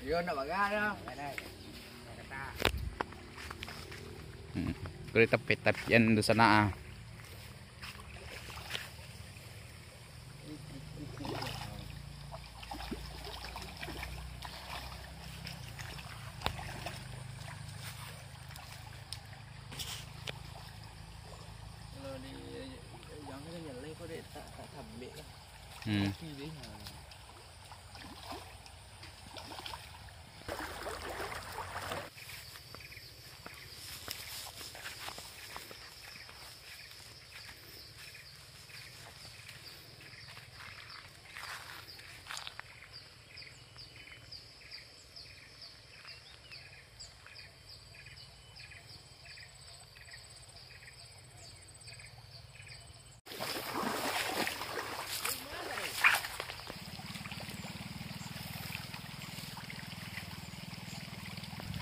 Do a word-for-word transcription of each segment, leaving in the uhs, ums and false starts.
Yo, nak bagah dah. Hmm. Kau tapi-tapian tu sana, ah. Kalau di, jangan nyelai kau dek, tak, tak sabik lah. Hmm. Kopi deh.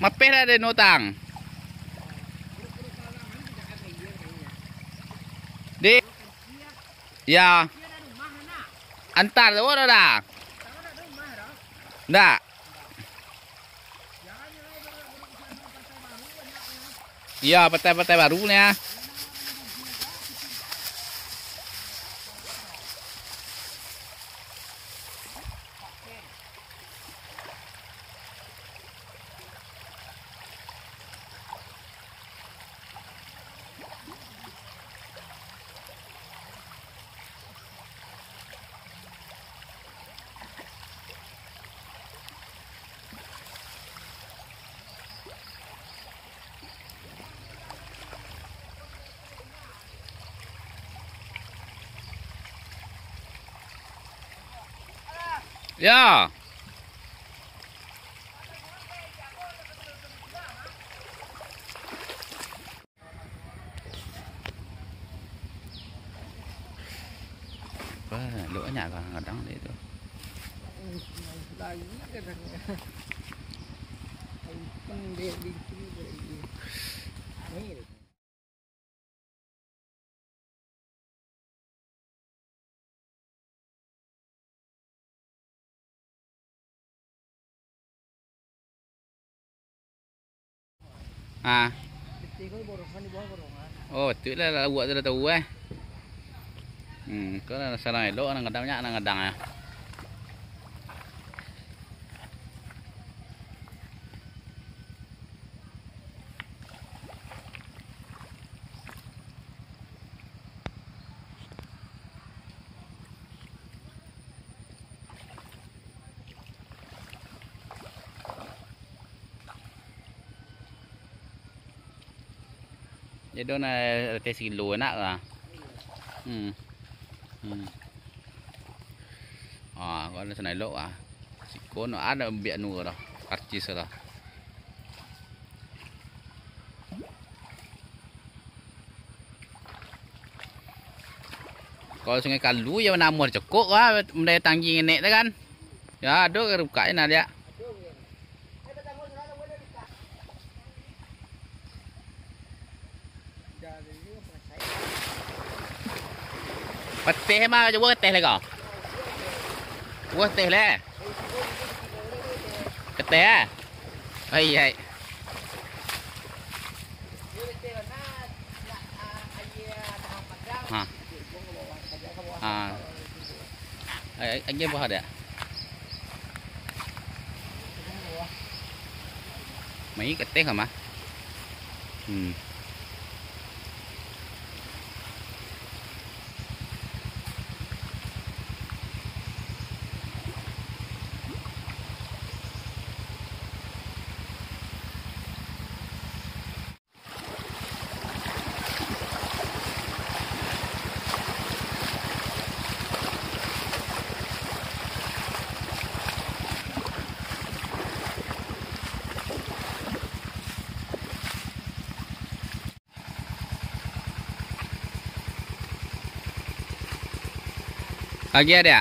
Mapeh lah den utang. Di, ya. Antar tu dah. Ndak. Iyo, patai-patai baru ni ah. Ya. Wah, lok banyak kadang-kadang dia tu. Lagi kadang. Untung dia di sini lagi. Ni. Ah. Oh, betul lah, lah buat tu lah tahu eh. Hmm, kau lah salah elok, kadang-kadang banyak, kadang-kadang ah. Jadi na teh silo nak lah. Hmm. Hmm. Ah, kau ada sana elok ah. Siko no ada biak nu dah. Karcis dah. Kalau Sungai Kalu, ya namo cokok lah, mendai tanggi ngenek tu kan. Ya, ado ka buka ni nah dia. Pateh mah, cubo teh lah kau. Cubo teh lah. Keteh ah. Ai, ai. Ha. Ha. Ai, ai, agiah buah dak? Mai keteh ka mah. Hmm. Lagi ada?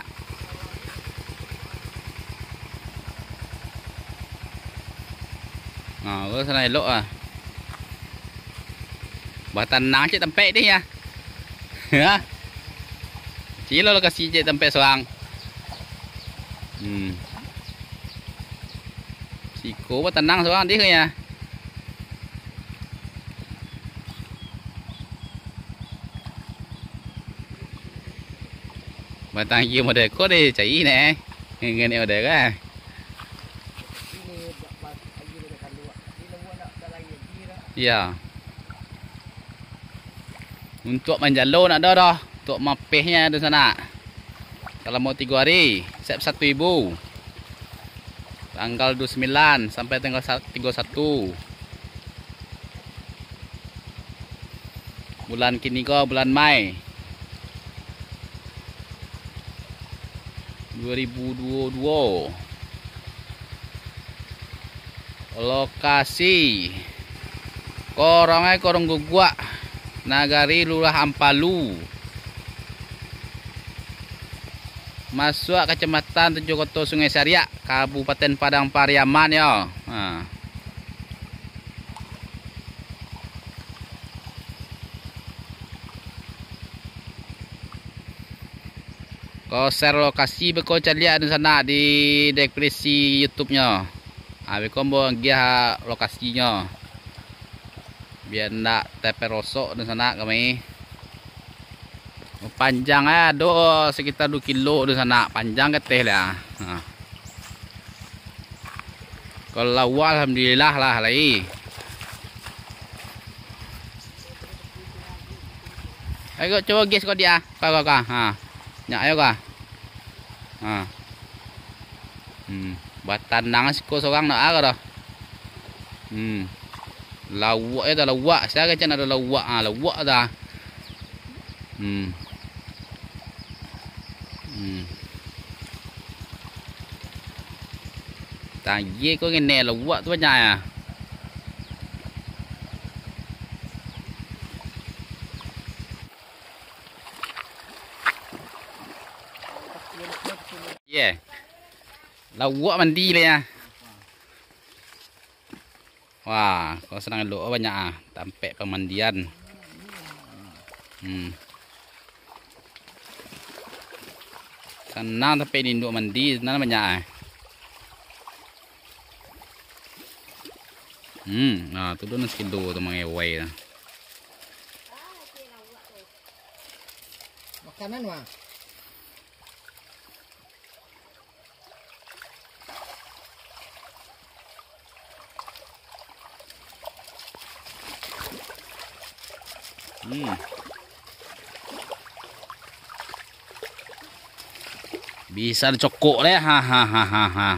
Nah, tu sana elok ah. Batanang cik tampek ni ya. Ya. Cilo lokasi cik tampek sorang. Hmm. Siko batanang surang dih kayaknya. Batang aia model ko deh, cai neh. Ngene model ko. Iya. Untuak manjalo nak ado doh, untuak mapehnyo dunsanak. Salamo tigo ari, sep satu ribu. Tanggal dua sembilan sampai tanggal sa-, tigo satu. Bulan kini ko, bulan Mai. Dua ribu dua puluh dua. Lokasi, Korong ai, Korong Guguak, Nagari Lurah Ampalu. Masuak Kacamatan Tujuah Koto Sungai Sariak, Kabupaten Padang Pariaman yo. Ha. Ko share lokasi beko caliak dunsanak di deskripsi YouTube-nyo. Ha, beko ambo agiah lokasinyo. Bia ndak taperosok dunsanak kami. Panjang ai ado sekitar dua kilo dunsanak, panjang kateh lah. Ha. Kalau lawa, alhamdulillah lah lai. Ayo, cubo gas ko dia. Ka, ka, ka. Ha. Nyak ayo ka. Ha. Hmm. Batanang siko surang nak ah, ka dah. Hmm. Lauak yo dah, lauak. Sia kecek nak ado lauak. Ha, lauak dah. Hmm. Hmm. Tagih ko ngene, lauak tu banyak ya. Ye. Lauak mandi lah ya. Wah, ko sanang elok banyak ah, tampek pamandian. Hmm. Sanang tampek induak mandi, sanang banyak ah. Hmm, nah tu dah nasi kilo tu mangewai tu. Makanan mah. Hmm. Bisa dicokok deh. Ha, ha, ha, ha, ha.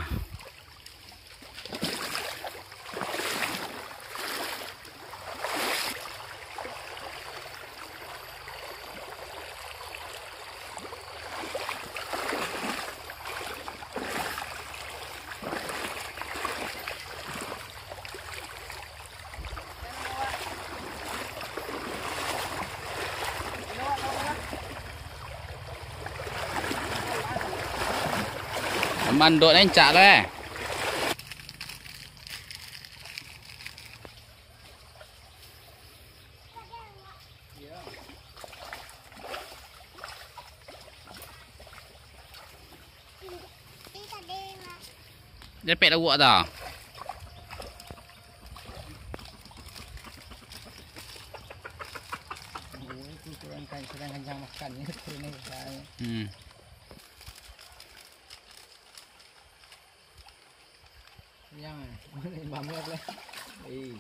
Mandok nencak tu eh. Dapek lauak dah. Hmm. Yang, eh. Bambu apa? Eh.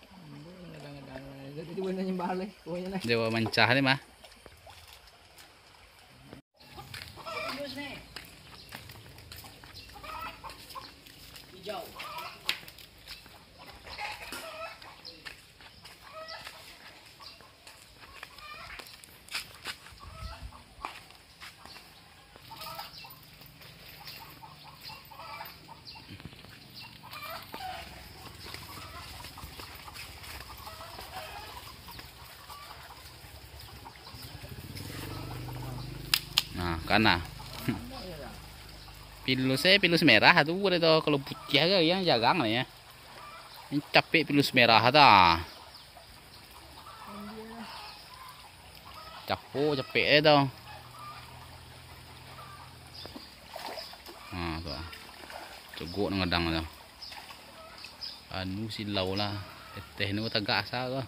Bambu kadang-kadang. Jadi, dia boleh nyembah leh. Pokoknya leh. Dia bawa mancah ni mah. Nah, kana. Pilus, eh, pilus merah tu, bukan itu. Kalau putiah ke yang jarang lah ya. Ini capek pilus merah tu. Caho capek eh tu. Ha, tu ah. Cogok nan gadang tu. Anu silau lah. Teteh ni tagak asa tu.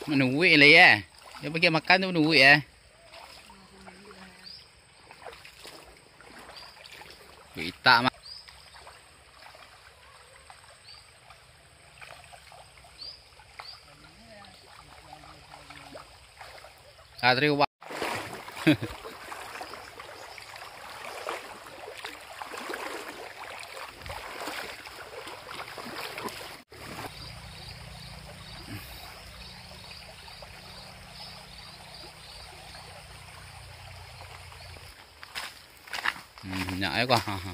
Manuik lah ya. Dia pakai makan tu manuik ya. Itak mah. Satrio, Pak. Hmm, nyak ayo kah? Ha, ha.